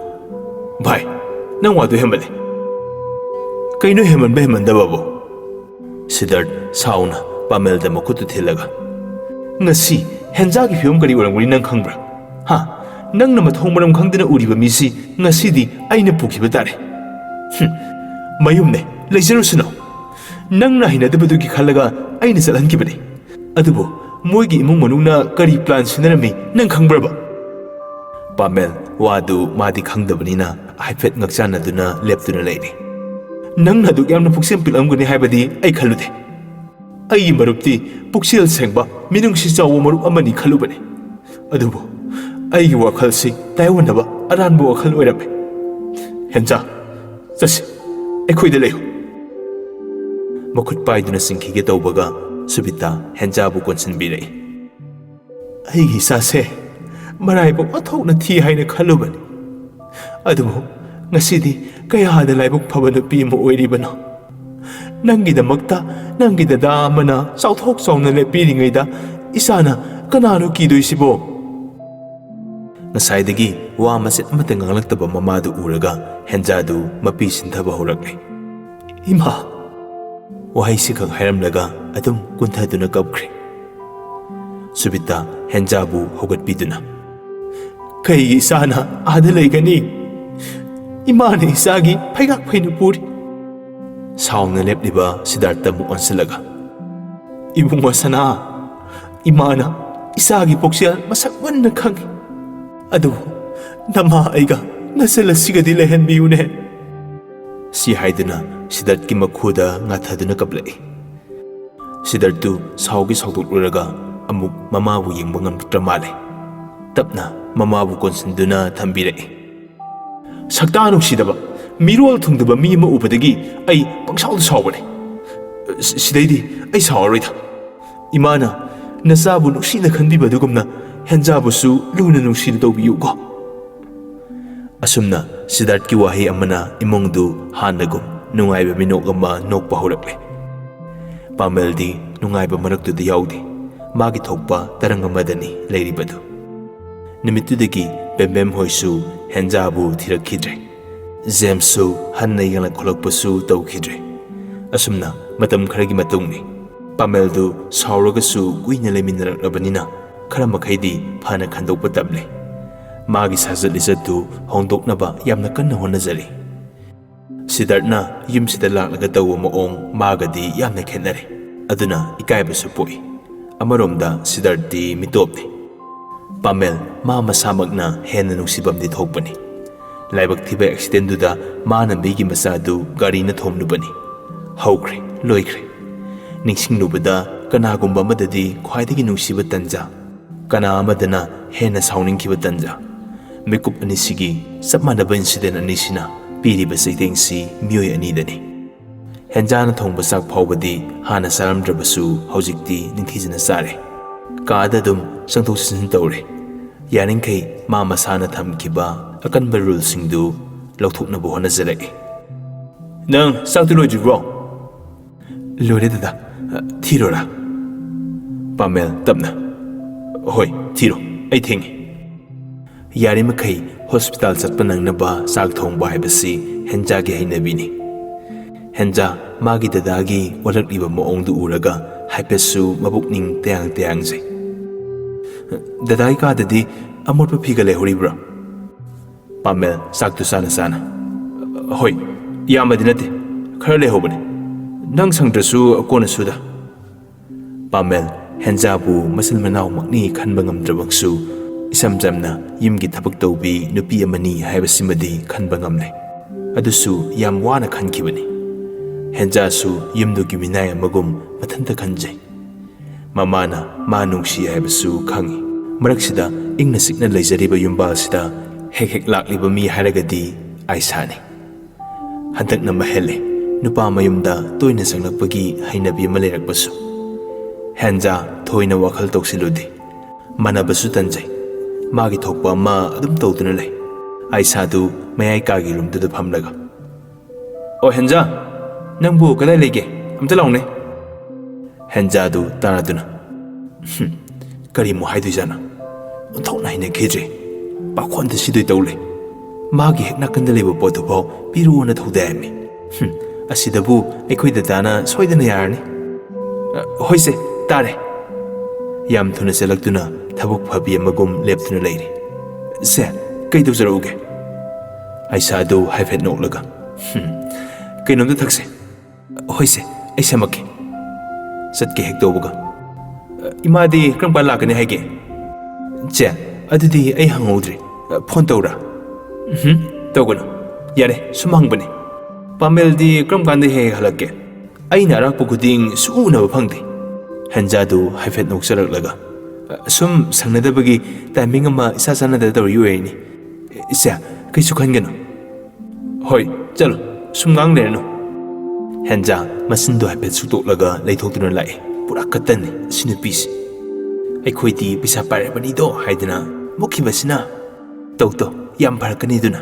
"ꯚꯥꯏ, ꯅꯪ ꯋꯥꯗꯨ ꯍꯦꯟꯃꯜꯂꯦ꯫" "ꯀꯩꯅꯣ ꯍꯦꯟꯃꯟꯕ ꯍꯦꯟꯃꯟꯗꯕꯕꯣ?" ꯁꯤꯗꯥꯔꯠ ꯁꯥꯎꯅ ꯄꯥꯃꯦꯜꯗ ꯃꯈꯨꯠꯇꯨ ꯊꯤꯜꯂꯒ, "ꯉꯁꯤ ꯍꯦꯟꯖꯥꯒꯤ ꯐꯤꯕꯝ ꯀꯔꯤ ꯑꯣꯏꯔꯝꯒꯅꯤ ꯅꯪ ꯈꯪꯕ꯭ꯔꯥ? ꯍꯥ? ꯅꯪꯅ ꯃꯊꯣꯡ ꯃꯔꯝ ꯈꯪꯗꯅ ꯎꯔꯤꯕ ꯃꯤꯁꯤ ꯉꯁꯤꯗꯤ ꯑꯩꯅ ꯄꯨꯈꯤꯕ ꯇꯥꯔꯦ꯫ ꯍꯨꯝ, ꯃꯌꯨꯝꯅꯦ, ꯂꯩꯖꯔꯨꯁꯅꯨ꯫ ꯅꯪꯅ ꯍꯩꯅꯗꯕꯗꯨꯒꯤ ꯈꯜꯂꯒ ꯑꯩꯅ ꯆꯠꯍꯟꯈꯤꯕꯅꯤ꯫ ꯑꯗꯨꯕꯨ ꯃꯣꯏꯒꯤ ꯏꯃꯨꯡ ꯃꯅꯨꯡꯅ ꯀꯔꯤ ꯄ꯭ꯂꯥꯟ ꯁꯤꯟꯅꯔꯝꯃꯤ ꯅꯪ ꯈꯪꯕ꯭ꯔꯕ?" ꯄꯥꯃꯦꯜ ꯋꯥꯗꯨ ꯃꯥꯗꯤ ꯈꯪꯗꯕꯅꯤꯅ ꯍꯥꯏꯐꯦꯠ ꯉꯛꯆꯥꯟꯅꯗꯨꯅ ꯂꯦꯞꯇꯨꯅ ꯂꯩꯔꯤ꯫ "ꯅꯪꯅ ꯑꯗꯨꯛ ꯌꯥꯝꯅ ꯄꯨꯛꯆꯦꯜ ꯄꯤꯛꯂꯝꯒꯅꯤ ꯍꯥꯏꯕꯗꯤ ꯑꯩ ꯈꯜꯂꯨꯗꯦ꯫ ꯑꯩꯒꯤ ꯃꯔꯨꯞꯇꯤ ꯄꯨꯛꯆꯦꯜ ꯁꯦꯡꯕ, ꯃꯤꯅꯨꯡꯁꯤ ꯆꯥꯎꯕ ꯃꯔꯨꯞ ꯑꯃꯅꯤ ꯈꯜꯂꯨꯕꯅꯤ꯫ ꯑꯗꯨꯕꯨ ꯑꯩꯒꯤ ꯋꯥꯈꯜꯁꯤ ꯇꯥꯏꯑꯣꯟꯅꯕ ꯑꯔꯥꯟꯕ ꯋꯥꯈꯜ ꯑꯣꯏꯔꯝꯃꯦ꯫ ꯍꯦꯟꯖꯥ, ꯆꯠꯁꯤ, ꯑꯩꯈꯣꯏꯗ ꯂꯩꯌꯨ꯫" ꯃꯈꯨꯠ ꯄꯥꯏꯗꯨꯅ ꯆꯤꯡꯈꯤꯒꯦ ꯇꯧꯕꯒ ꯁꯨꯕꯤꯇꯥ ꯍꯦꯟꯖꯥꯕꯨ ꯀꯣꯟꯁꯤꯟꯕꯤꯔꯛꯏ꯫ "ꯑꯩꯒꯤ ꯏꯆꯥꯁꯦ ꯃꯔꯥꯏꯕꯛ ꯑꯣꯟꯊꯣꯛꯅ ꯊꯤ ꯍꯥꯏꯅ ꯈꯜꯂꯨꯕꯅꯤ꯫ ꯑꯗꯨꯕꯨ ꯉꯁꯤꯗꯤ ꯀꯌꯥꯗ ꯂꯥꯏꯕꯛ ꯐꯕ ꯅꯨꯄꯤ ꯑꯃ ꯑꯣꯏꯔꯤꯕꯅꯣ꯫ ꯅꯪꯒꯤꯗꯃꯛꯇ ꯅꯪꯒꯤ ꯗꯗꯥ ꯑꯃꯅ ꯆꯥꯎꯊꯣꯛ ꯆꯥꯎꯅ ꯂꯦꯞꯄꯤꯔꯤꯉꯩꯗ ꯏꯆꯥꯅ ꯀꯅꯥꯅꯣ ꯀꯤꯗꯣꯏꯁꯤꯕꯣ?" ꯉꯁꯥꯏꯗꯒꯤ ꯋꯥ ꯃꯆꯦꯠ ꯑꯃꯠꯇ ꯉꯥꯡꯂꯛꯇꯕ ꯃꯃꯥꯗꯨ ꯎꯔꯒ ꯍꯦꯟꯖꯥꯗꯨ ꯃꯄꯤ ꯁꯤꯟꯊꯕ ꯍꯧꯔꯛꯂꯦ꯫ "ꯏꯃꯥ!" ꯋꯥꯍꯩꯁꯤꯈꯛ ꯍꯥꯏꯔꯝꯂꯒ ꯑꯗꯨꯝ ꯀꯨꯟꯊꯗꯨꯅ ꯀꯞꯈ꯭ꯔꯦ꯫ ꯁꯨꯕꯤꯇꯥ ꯍꯦꯟꯖꯥꯕꯨ ꯍꯧꯒꯠꯄꯤꯗꯨꯅ, "ꯀꯩꯒꯤ ꯏꯆꯥꯅ ꯑꯥꯗ ꯂꯩꯒꯅꯤ? ꯏꯃꯥꯅ ꯏꯆꯥꯒꯤ ꯐꯩꯒꯥꯛ ꯐꯩꯅ ꯄꯨꯔꯤ꯫" ꯁꯥꯎꯅ ꯂꯦꯞꯂꯤꯕ ꯁꯤꯗꯥꯔꯠꯇ ꯑꯃꯨꯛ ꯑꯣꯟꯁꯤꯜꯂꯒ, "ꯏꯕꯨꯡꯉꯣ ꯁꯅꯥ, ꯏꯃꯥꯅ ꯏꯆꯥꯒꯤ ꯄꯨꯛꯆꯦꯜ ꯃꯁꯛ ꯃꯨꯟꯅ ꯈꯪꯏ꯫ ꯑꯗꯨꯕꯨ ꯅꯃꯥ ꯑꯩꯒ ꯅꯆꯜ ꯑꯁꯤꯒꯗꯤ ꯂꯩꯍꯟꯕꯤꯌꯨꯅꯦ꯫" ꯁꯤ ꯍꯥꯏꯗꯨꯅ ꯁꯤꯗꯥꯔꯠꯀꯤ ꯃꯈꯨꯗ ꯉꯥꯊꯗꯨꯅ ꯀꯞꯂꯛꯏ꯫ ꯁꯤꯗꯥꯔꯠꯇꯨ ꯁꯥꯎꯒꯤ ꯁꯥꯎꯗꯣꯛꯂꯨꯔꯒ ꯑꯃꯨꯛ ꯃꯃꯥꯕꯨ ꯌꯦꯡꯕ ꯉꯝꯂꯛꯇ꯭ꯔ ꯃꯥꯜꯂꯦ꯫ ꯇꯞꯅ ꯃꯃꯥꯕꯨ ꯀꯣꯟꯁꯤꯟꯗꯨꯅ ꯊꯝꯕꯤꯔꯛꯏ꯫ "ꯁꯛꯇꯥ ꯅꯨꯡꯁꯤꯗꯕ, ꯃꯤꯔꯣꯜ ꯊꯨꯡꯗꯕ ꯃꯤ ꯑꯃ ꯎꯕꯗꯒꯤ ꯑꯩ ꯄꯪꯁꯥꯎꯗ ꯁꯥꯎꯕꯅꯦ꯫ ꯁꯤ-, ꯁꯤꯗꯩꯗꯤ ꯑꯩ ꯁꯥꯎꯔꯔꯣꯏꯗ꯫ ꯏꯃꯥꯅ ꯅꯆꯥꯕꯨ ꯅꯨꯡꯁꯤꯅ ꯈꯟꯕꯤꯕ ꯑꯗꯨꯒꯨꯝꯅ ꯍꯦꯟꯖꯥꯕꯨꯁꯨ ꯂꯨꯅ ꯅꯨꯡꯁꯤꯅ ꯇꯧꯕꯤꯌꯨꯀꯣ꯫" ꯑꯁꯨꯝꯅ ꯁꯤꯗꯥꯔꯠꯀꯤ ꯋꯥꯍꯩ ꯑꯃꯅ ꯏꯃꯨꯡꯗꯨ ꯍꯥꯟꯅꯒꯨꯝ ꯅꯨꯡꯉꯥꯏꯕ ꯃꯤꯅꯣꯛ ꯑꯃ ꯅꯣꯛꯄ ꯍꯧꯔꯛꯂꯦ꯫ ꯄꯥꯃꯦꯜꯗꯤ ꯅꯨꯡꯉꯥꯏꯕ ꯃꯔꯛꯇꯨꯗ ꯌꯥꯎꯗꯦ꯫ ꯃꯥꯒꯤ ꯊꯣꯛꯄ ꯇꯔꯪ ꯑꯃꯗꯅꯤ ꯂꯩꯔꯤꯕꯗꯨ꯫ ꯅꯨꯃꯤꯠꯇꯨꯗꯒꯤ ꯕꯦꯝꯕꯦꯝ ꯍꯣꯏꯁꯨ ꯍꯦꯟꯖꯥꯕꯨ ꯊꯤꯔꯛꯈꯤꯗ꯭ꯔꯦ꯫ ꯖꯦꯝꯁꯁꯨ ꯍꯟꯅ ꯌꯦꯡꯂꯛ ꯈꯣꯠꯂꯛꯄꯁꯨ ꯇꯧꯈꯤꯗ꯭ꯔꯦ꯫ ꯑꯁꯨꯝꯅ ꯃꯇꯝ ꯈꯔꯒꯤ ꯃꯇꯨꯡꯅꯤ꯫ ꯄꯥꯃꯦꯜꯗꯨ ꯁꯥꯎꯔꯒꯁꯨ ꯀꯨꯏꯅ ꯂꯩꯃꯤꯟꯅꯔꯛꯂꯕꯅꯤꯅ ꯈꯔ ꯃꯈꯩꯗꯤ ꯐꯅ ꯈꯟꯗꯣꯛꯄ ꯇꯝꯂꯦ꯫ ꯃꯥꯒꯤ ꯁꯥꯖꯠ ꯂꯤꯆꯠꯇꯨ ꯍꯣꯡꯗꯣꯛꯅꯕ ꯌꯥꯝꯅ ꯀꯟꯅ ꯍꯣꯠꯅꯖꯔꯤ꯫ ꯁꯤꯗꯥꯔꯠꯅ ꯌꯨꯝꯁꯤꯗ ꯂꯥꯛꯂꯒ ꯇꯧꯕ ꯃꯑꯣꯡ ꯃꯥꯒꯗꯤ ꯌꯥꯝꯅ ꯈꯦꯠꯅꯔꯦ꯫ ꯑꯗꯨꯅ ꯏꯀꯥꯏꯕꯁꯨ ꯄꯣꯛꯏ꯫ ꯑꯃꯔꯣꯝꯗ ꯁꯤꯗꯥꯔꯠꯇꯤ ꯃꯤꯇꯣꯞꯅꯤ꯫ ꯄꯥꯃꯦꯜ ꯃꯥ ꯃꯁꯥꯃꯛꯅ ꯍꯦꯟꯅ ꯅꯨꯡꯁꯤꯐꯝꯗꯤ ꯊꯣꯛꯄꯅꯤ꯫ ꯂꯥꯏꯕꯛ ꯊꯤꯕ ꯑꯦꯛꯁꯤꯗꯦꯟꯗꯨꯗ ꯃꯥꯅ ꯃꯤꯒꯤ ꯃꯆꯥꯗꯨ ꯒꯥꯔꯤꯅ ꯊꯣꯝꯂꯨꯕꯅꯤ꯫ ꯍꯧꯈ꯭ꯔꯦ, ꯂꯣꯏꯈ꯭ꯔꯦ꯫ ꯅꯤꯡꯁꯤꯡꯂꯨꯕꯗ ꯀꯅꯥꯒꯨꯝꯕ ꯑꯃꯗꯗꯤ ꯈ꯭ꯋꯥꯏꯗꯒꯤ ꯅꯨꯡꯁꯤꯕ ꯇꯟꯖꯥ, ꯀꯅꯥ ꯑꯃꯗꯅ ꯍꯦꯟꯅ ꯁꯥꯎꯅꯤꯡꯈꯤꯕ ꯇꯟꯖꯥ꯫ ꯃꯤꯀꯨꯞ ꯑꯅꯤꯁꯤꯒꯤ ꯆꯞ ꯃꯥꯟꯅꯕ ꯏꯟꯁꯤꯗꯦꯟ ꯑꯅꯤꯁꯤꯅ ꯄꯤꯔꯤꯕ ꯆꯩꯊꯦꯡꯁꯤ ꯃꯤꯑꯣꯏ ꯑꯅꯤꯗꯅꯤ꯫ ꯍꯦꯟꯖꯥꯅ ꯊꯣꯡꯕ ꯆꯥꯛ ꯐꯥꯎꯕꯗꯤ ꯍꯥꯟꯅ ꯆꯥꯔꯝꯗ꯭ꯔꯕꯁꯨ ꯍꯧꯖꯤꯛꯇꯤ ꯅꯤꯡꯊꯤꯖꯅ ꯆꯥꯔꯦ꯫ ꯀꯥꯗ ꯑꯗꯨꯝ ꯆꯪꯊꯣꯛ ꯆꯪꯁꯤꯟ ꯇꯧꯔꯦ꯫ ꯌꯥꯔꯤꯈꯩ ꯃꯥ ꯃꯁꯥꯅ ꯊꯝꯈꯤꯕ ꯑꯀꯟꯕ ꯔꯨꯜꯁꯤꯡꯗꯨ ꯂꯧꯊꯣꯛꯅꯕ ꯍꯣꯠꯅꯖꯔꯛꯏ꯫ "ꯅꯪ ꯆꯥꯛꯇꯤ ꯂꯣꯏꯗ꯭ꯔꯤꯕ꯭ꯔꯣ?" "ꯂꯣꯏꯔꯦ ꯗꯗꯥ, ꯊꯤꯔꯣꯔꯥ?" ꯄꯥꯃꯦꯜ ꯇꯞꯅ, "ꯍꯣꯏ, ꯊꯤꯔꯣ, ꯑꯩ ꯊꯦꯡꯉꯦ꯫" ꯌꯥꯔꯤꯃꯈꯩ ꯍꯣꯁꯄꯤꯇꯥꯜ ꯆꯠꯄ ꯅꯪꯅꯕ ꯆꯥꯛ ꯊꯣꯡꯕ ꯍꯥꯏꯕꯁꯤ ꯍꯦꯟꯖꯥꯒꯤ ꯍꯩꯅꯕꯤꯅꯤ꯫ ꯍꯦꯟꯖꯥ ꯃꯥꯒꯤ ꯗꯗꯥꯒꯤ ꯑꯣꯜꯂꯛꯂꯤꯕ ꯃꯑꯣꯡꯗꯨ ꯎꯔꯒ ꯍꯥꯏꯐꯦꯠꯁꯨ ꯃꯄꯨꯛꯅꯤꯡ ꯇꯌꯥꯡ ꯇꯌꯥꯡꯖꯩ꯫ "ꯗꯗꯥꯒꯤ ꯀꯥꯗꯗꯤ ꯑꯃꯣꯠꯄ ꯐꯤꯒ ꯂꯩꯍꯧꯔꯤꯕ꯭ꯔꯣ?" ꯄꯥꯃꯦꯜ ꯆꯥꯛꯇꯨ ꯆꯥꯅ ꯆꯥꯅ, "ꯍꯣꯏ, ꯌꯥꯝꯕꯗꯤ ꯅꯠꯇꯦ, ꯈꯔ ꯂꯩꯍꯧꯕꯅꯤ꯫ ꯅꯪ ꯁꯪꯗ꯭ꯔꯁꯨ ꯀꯣꯟꯅ ꯁꯨꯗ꯫" ꯄꯥꯃꯦꯜ ꯍꯦꯟꯖꯥꯕꯨ ꯃꯆꯤꯟ ꯃꯅꯥꯎꯃꯛꯅꯤ ꯈꯟꯕ ꯉꯝꯗ꯭ꯔꯕꯁꯨ, ꯏꯁꯝ ꯆꯝꯅ ꯌꯨꯝꯒꯤ ꯊꯕꯛ ꯇꯧꯕꯤ ꯅꯨꯄꯤ ꯑꯃꯅꯤ ꯍꯥꯏꯕꯁꯤꯃꯗꯤ ꯈꯟꯕ ꯉꯝꯂꯦ꯫ ꯑꯗꯨꯁꯨ ꯌꯥꯝ ꯋꯥꯅ ꯈꯟꯈꯤꯕꯅꯤ꯫ ꯍꯦꯟꯖꯥꯁꯨ ꯌꯨꯝꯗꯨꯒꯤ ꯃꯤꯅꯥꯏ ꯑꯃꯒꯨꯝ ꯃꯊꯟꯇ ꯈꯟꯖꯩ꯫ ꯃꯃꯥꯅ ꯃꯥ ꯅꯨꯡꯁꯤ ꯍꯥꯏꯕꯁꯨ ꯈꯪꯏ꯫ ꯃꯔꯛꯁꯤꯗ ꯏꯪꯅ ꯆꯤꯛꯅ ꯂꯩꯖꯔꯤꯕ ꯌꯨꯝꯕꯥꯜꯁꯤꯗ ꯍꯦꯛ ꯍꯦꯛ ꯂꯥꯛꯂꯤꯕ ꯃꯤ ꯍꯥꯏꯔꯒꯗꯤ ꯑꯥꯏꯁꯥꯅꯤ꯫ ꯍꯟꯗꯛꯅ ꯃꯍꯦꯜꯂꯦ ꯅꯨꯄꯥ ꯃꯌꯨꯝꯗ ꯇꯣꯏꯅ ꯆꯪꯂꯛꯄꯒꯤ ꯍꯩꯅꯕꯤ ꯑꯃ ꯂꯩꯔꯛꯄꯁꯨ꯫ ꯍꯦꯟꯖꯥ ꯊꯣꯏꯅ ꯋꯥꯈꯜ ꯇꯧꯁꯤꯜꯂꯨꯗꯦ꯫ ꯃꯥꯟꯅꯕꯁꯨ ꯇꯟꯖꯩ꯫ ꯃꯥꯒꯤ ꯊꯣꯛꯄ ꯑꯃ ꯑꯗꯨꯝ ꯇꯧꯗꯨꯅ ꯂꯩ꯫ ꯑꯥꯏꯁꯥꯗꯨ ꯃꯌꯥꯏ ꯀꯥꯒꯤ ꯔꯨꯝꯗꯨꯗ ꯐꯝꯂꯒ, "ꯑꯣ ꯍꯦꯟꯖꯥ, ꯅꯪꯕꯨ ꯀꯗꯥꯏ ꯂꯩꯒꯦ? ꯑꯝꯇ ꯂꯥꯎꯅꯦ꯫" ꯍꯦꯟꯖꯥꯗꯨ ꯇꯥꯔꯗꯨꯅ, "ꯍꯨꯝ, ꯀꯔꯤꯃꯨꯛ ꯍꯥꯏꯗꯣꯏꯖꯥꯠꯅꯣ? ꯑꯣꯟꯊꯣꯛꯅ ꯍꯩꯅꯈꯤꯗ꯭ꯔꯦ꯫ ꯄꯥꯈꯣꯟꯗ ꯁꯤꯗꯣꯏ ꯇꯧ ꯂꯩ꯫ ꯃꯥꯒꯤ ꯍꯦꯛ ꯅꯥꯀꯟꯗ ꯂꯩꯕ ꯄꯣꯠꯇꯨꯐꯥꯎ ꯄꯤꯔꯛꯑꯣꯅ ꯊꯧꯗꯥꯏꯔꯝꯃꯤ꯫ ꯍꯨꯝ, ꯑꯁꯤꯗꯕꯨ ꯑꯩꯈꯣꯏ ꯗꯗꯥꯅ ꯁꯣꯏꯗꯅ ꯌꯥꯔꯅꯤ꯫ ꯑ, ꯍꯣꯏꯁꯦ, ꯇꯥꯔꯦ꯫" ꯌꯥꯝ ꯊꯨꯅ ꯆꯠꯂꯛꯇꯨꯅ ꯊꯕꯛ ꯐꯕꯤ ꯑꯃꯒꯨꯝ ꯂꯦꯞꯇꯨꯅ ꯂꯩꯔꯦ꯫ "ꯁꯦ, ꯀꯩ ꯇꯧꯖꯔꯛꯎꯒꯦ?" ꯑꯥꯏꯁꯥꯗꯨ ꯍꯥꯏꯐꯦꯠ ꯅꯣꯛꯂꯒ, "ꯍꯨꯝ, ꯀꯩꯅꯣꯝꯇ ꯊꯛꯁꯦ꯫" "ꯍꯣꯏꯁꯦ, ꯑꯩ ꯁꯦꯝꯃꯛꯀꯦ꯫" ꯆꯠꯀꯦ ꯍꯦꯛ ꯇꯧꯕꯒ, "ꯏꯃꯥꯗꯤ ꯀꯔꯝ ꯀꯥꯟ ꯂꯥꯛꯀꯅꯤ ꯍꯥꯏꯒꯦ?" "ꯆꯦ, ꯑꯗꯨꯗꯤ ꯑꯩ ꯍꯪꯍꯧꯗ꯭ꯔꯦ꯫ ꯐꯣꯟ ꯇꯧꯔꯥ?" "ꯎꯝ, ꯇꯧꯒꯅꯨ꯫ ꯌꯥꯔꯦ, ꯁꯨꯝ ꯍꯪꯕꯅꯦ꯫ ꯄꯥꯃꯦꯜꯗꯤ ꯀꯔꯝ ꯀꯥꯟꯗ ꯍꯦꯛ ꯍꯦꯛ ꯍꯜꯂꯛꯀꯦ? ꯑꯩꯅ ꯑꯔꯥꯛꯄ ꯈꯨꯗꯤꯡ ꯁꯨꯛꯎ ꯎꯅꯕ ꯐꯪꯗꯦ꯫" ꯍꯦꯟꯖꯥꯗꯨ ꯍꯥꯏꯐꯦꯠ ꯅꯣꯛꯆꯔꯛꯂꯒ, "ꯁꯨꯝ ꯁꯪꯅꯗꯕꯒꯤ ꯇꯥꯏꯃꯤꯡ ꯑꯃ ꯏꯆꯥ ꯆꯥꯟꯅꯗ ꯇꯧꯔꯤ ꯑꯣꯏꯔꯤꯅꯤ꯫ ꯏꯆꯦ, ꯀꯩꯁꯨ ꯈꯟꯒꯅꯨ꯫" "ꯍꯣꯏ, ꯆꯠꯂꯣ, ꯁꯨꯝ ꯉꯥꯡ ꯂꯩꯔꯅꯨ꯫" ꯍꯦꯟꯖꯥ ꯃꯆꯤꯟꯗꯣ ꯍꯥꯏꯐꯦꯠ ꯁꯨꯛꯇꯣꯛꯂꯒ ꯂꯩꯊꯣꯛꯇꯨꯅ ꯂꯥꯛꯑꯦ꯫ "ꯄꯨꯔꯥ ꯀꯇꯟꯅꯤ ꯁꯤ ꯅꯨꯄꯤꯁꯤ꯫ ꯑꯩꯈꯣꯏꯗꯤ ꯄꯩꯁꯥ ꯄꯥꯏꯔꯕꯅꯤꯗꯣ ꯍꯥꯏꯗꯅ ꯃꯨꯛꯈꯤꯕꯁꯤꯅ꯫ ꯇꯧ ꯇꯧ, ꯌꯥꯝ ꯐꯔꯛꯀꯅꯤ ꯑꯗꯨꯅ꯫"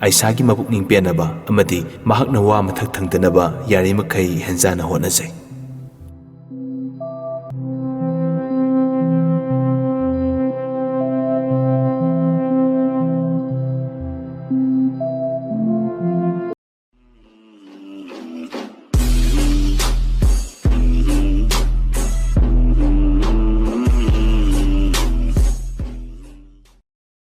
ꯑꯥꯏꯁꯥꯒꯤ ꯃꯄꯨꯛꯅꯤꯡ ꯄꯦꯟꯅꯕ ꯑꯃꯗꯤ ꯃꯍꯥꯛꯅ ꯋꯥ ꯃꯊꯛ ꯊꯪꯗꯅꯕ ꯌꯥꯔꯤꯃꯈꯩ ꯍꯦꯟꯖꯥꯅ ꯍꯣꯠꯅꯖꯩ꯫